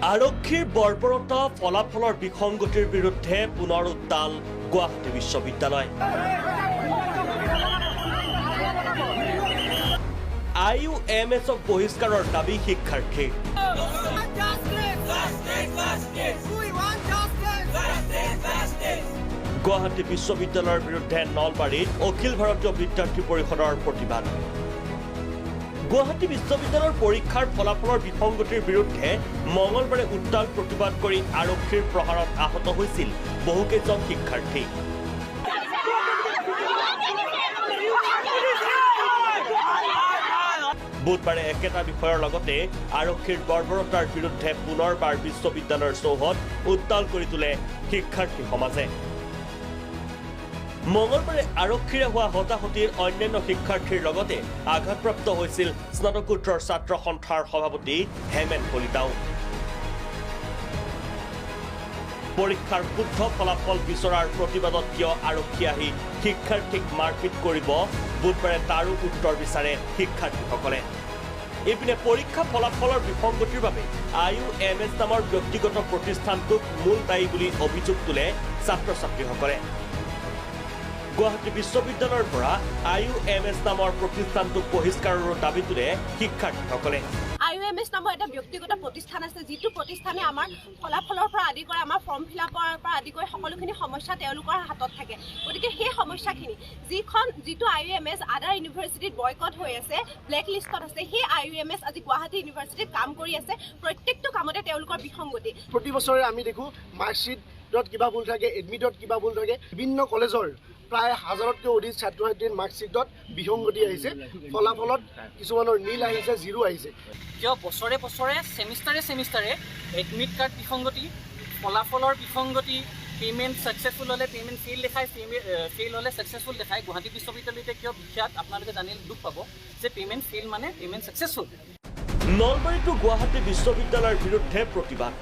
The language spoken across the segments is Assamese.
আৰক্ষীৰ বৰ্বৰতা ফলাফলৰ বিসংগতিৰ বিৰুদ্ধে পুনৰ উত্তাল গুৱাহাটী বিশ্ববিদ্যালয়। I U M এছক বহিষ্কাৰৰ দাবী শিক্ষাৰ্থীৰ। গুৱাহাটী বিশ্ববিদ্যালয়ৰ বিৰুদ্ধে নলবাৰীত অখিল ভাৰতীয় বিদ্যাৰ্থী পৰিষদৰ প্ৰতিবাদ। গুৱাহাটী বিশ্ববিদ্যালয়ৰ পৰীক্ষাৰ ফলাফলৰ বিসংগতিৰ বিৰুদ্ধে মঙলবাৰে উত্তাল প্ৰতিবাদ কৰি আৰক্ষীৰ প্ৰহাৰত আহত হৈছিল বহুকেইজন শিক্ষাৰ্থী। বুধবাৰে একেটা বিষয়ৰ লগতে আৰক্ষীৰ বৰ্বৰতাৰ বিৰুদ্ধে পুনৰবাৰ বিশ্ববিদ্যালয়ৰ চৌহদ উত্তাল কৰি তোলে শিক্ষাৰ্থী সমাজে। মঙলবাৰে আৰক্ষীৰে হোৱা হতাহতিৰ অন্যান্য শিক্ষাৰ্থীৰ লগতে আঘাতপ্ৰাপ্ত হৈছিল স্নাতকোত্তৰ ছাত্ৰ সন্থাৰ সভাপতি হেমেন কলিতাও। পৰীক্ষাৰ শুদ্ধ ফলাফল বিচৰাৰ প্ৰতিবাদত কিয় আৰক্ষী আহি শিক্ষাৰ্থীক মাৰপিট কৰিব, বুধবাৰে তাৰো উত্তৰ বিচাৰে শিক্ষাৰ্থীসকলে। ইপিনে পৰীক্ষা ফলাফলৰ বিসংগতিৰ বাবে I U M S নামৰ ব্যক্তিগত প্ৰতিষ্ঠানটোক মূল দায়ী বুলি অভিযোগ তোলে ছাত্ৰ ছাত্ৰীসকলে। গুৱাহাটী বিশ্ববিদ্যালয়ৰ পৰা I U M S নামৰ প্ৰতিষ্ঠানটোক বহিষ্কাৰৰো দাবী তোলে শিক্ষাৰ্থীসকলে। I U M S নামৰ এটা ব্যক্তিগত প্ৰতিষ্ঠান আছে, যিটো প্ৰতিষ্ঠানে আমাৰ ফলাফলৰ পৰা আদি কৰি আমাৰ ফৰ্ম ফিল আপৰ পৰা আদি কৰি সকলোখিনি সমস্যা তেওঁলোকৰ হাতত থাকে। গতিকে সেই সমস্যাখিনি যিটো I U M S other ইউনিভাৰ্চিটিত বয়কট হৈ আছে, ব্লেক লিষ্টত আছে, সেই I U M S আজি গুৱাহাটী ইউনিভাৰ্চিটিত কাম কৰি আছে। প্ৰত্যেকটো কামতে তেওঁলোকৰ বিসংগতি। প্ৰতি বছৰে আমি দেখোঁ মাৰ্কশ্বিটত কিবা ভুল থাকে, এডমিটত কিবা ভুল থাকে। বিভিন্ন কলেজৰ প্ৰায় হাজাৰতকৈ অধিক ছাত্ৰ ছাত্ৰীৰ মাৰ্কশ্বিটত বিসংগতি আহিছে, ফলাফলত কিছুমানৰ নীল আহিছে, জিৰ' আহিছে। কিয় বছৰে বছৰে ছেমিষ্টাৰে ছেমিষ্টাৰে এডমিট কাৰ্ড বিসংগতি, ফলাফলৰ বিসংগতি, পে'মেণ্ট ছাকচেছফুল হ'লে পে'মেণ্ট ফেইল দেখায়, ফেইল হ'লে ছাকচেছফুল দেখায়। গুৱাহাটী বিশ্ববিদ্যালয়তে কিয় বিখ্যাত আপোনালোকে জানিলে দুখ পাব যে পে'মেণ্ট ফেইল মানে পে'মেণ্ট ছাকচেছফুল। নলবাৰীতো গুৱাহাটী বিশ্ববিদ্যালয়ৰ বিৰুদ্ধে প্ৰতিবাদ।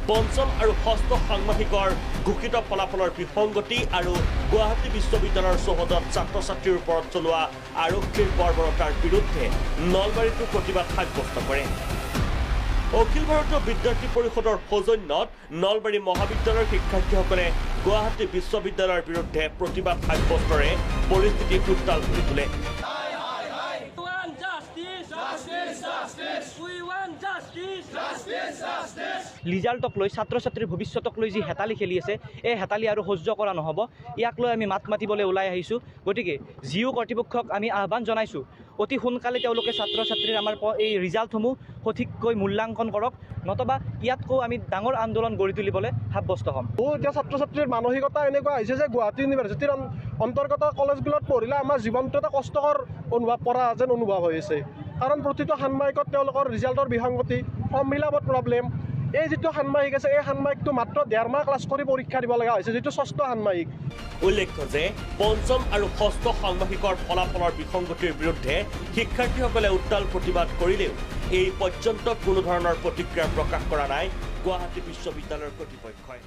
পঞ্চম আৰু ষষ্ঠ ষান্মাসিকৰ ঘোষিত ফলাফলৰ বিসংগতি আৰু গুৱাহাটী বিশ্ববিদ্যালয়ৰ চৌহদত ছাত্ৰ ছাত্ৰীৰ ওপৰত চলোৱা আৰক্ষীৰ বৰ্বৰতাৰ বিৰুদ্ধে নলবাৰীতো প্ৰতিবাদ সাব্যস্ত কৰে। অখিল ভাৰতীয় বিদ্যাৰ্থী পৰিষদৰ সৌজন্যত নলবাৰী মহাবিদ্যালয়ৰ শিক্ষাৰ্থীসকলে গুৱাহাটী বিশ্ববিদ্যালয়ৰ বিৰুদ্ধে প্ৰতিবাদ সাব্যস্তৰে পৰিস্থিতি উত্তাল কৰি তোলে। ৰিজাল্টক লৈ ছাত্ৰ ছাত্ৰীৰ ভৱিষ্যতক লৈ যি হেতালি খেলি আছে, এই হেতালি আৰু সহ্য কৰা নহ'ব। ইয়াক লৈ আমি মাত মাতিবলৈ ওলাই আহিছোঁ। গতিকে জিঅ' কৰ্তৃপক্ষক আমি আহ্বান জনাইছোঁ, অতি সোনকালে তেওঁলোকে ছাত্ৰ ছাত্ৰীৰ আমাৰ এই ৰিজাল্টসমূহ সঠিককৈ মূল্যাংকন কৰক, নতুবা ইয়াতকৈ আমি ডাঙৰ আন্দোলন গঢ়ি তুলিবলৈ সাব্যস্ত হ'ম। এতিয়া ছাত্ৰ ছাত্ৰীৰ মানসিকতা এনেকুৱা হৈছে যে গুৱাহাটী ইউনিভাৰ্চিটিৰ অন্তৰ্গত কলেজগুলোত পঢ়িলে আমাৰ জীৱনটো এটা কষ্টকৰ অনুভৱ কৰা যেন অনুভৱ হৈ আছে। কাৰণ প্ৰতিটো ষান্মাসিকত তেওঁলোকৰ ৰিজাল্টৰ বিসংগতি, ফৰ্ম ফিল আপত প্ৰব্লেম। এই যিটো ষান্মাসিক আছে, এই ষান্মাসিকটো মাত্ৰ 1.5 মাহ ক্লাছ কৰি পৰীক্ষা দিব লগা হৈছে, যিটো ষষ্ঠ ষান্মাসিক। উল্লেখ্য যে পঞ্চম আৰু ষষ্ঠ ষান্মাসিকৰ ফলাফলৰ বিসংগতিৰ বিৰুদ্ধে শিক্ষাৰ্থীসকলে উত্তাল প্ৰতিবাদ কৰিলেও এই পৰ্যন্ত কোনো ধৰণৰ প্ৰতিক্ৰিয়া প্ৰকাশ কৰা নাই গুৱাহাটী বিশ্ববিদ্যালয়ৰ কৰ্তৃপক্ষই।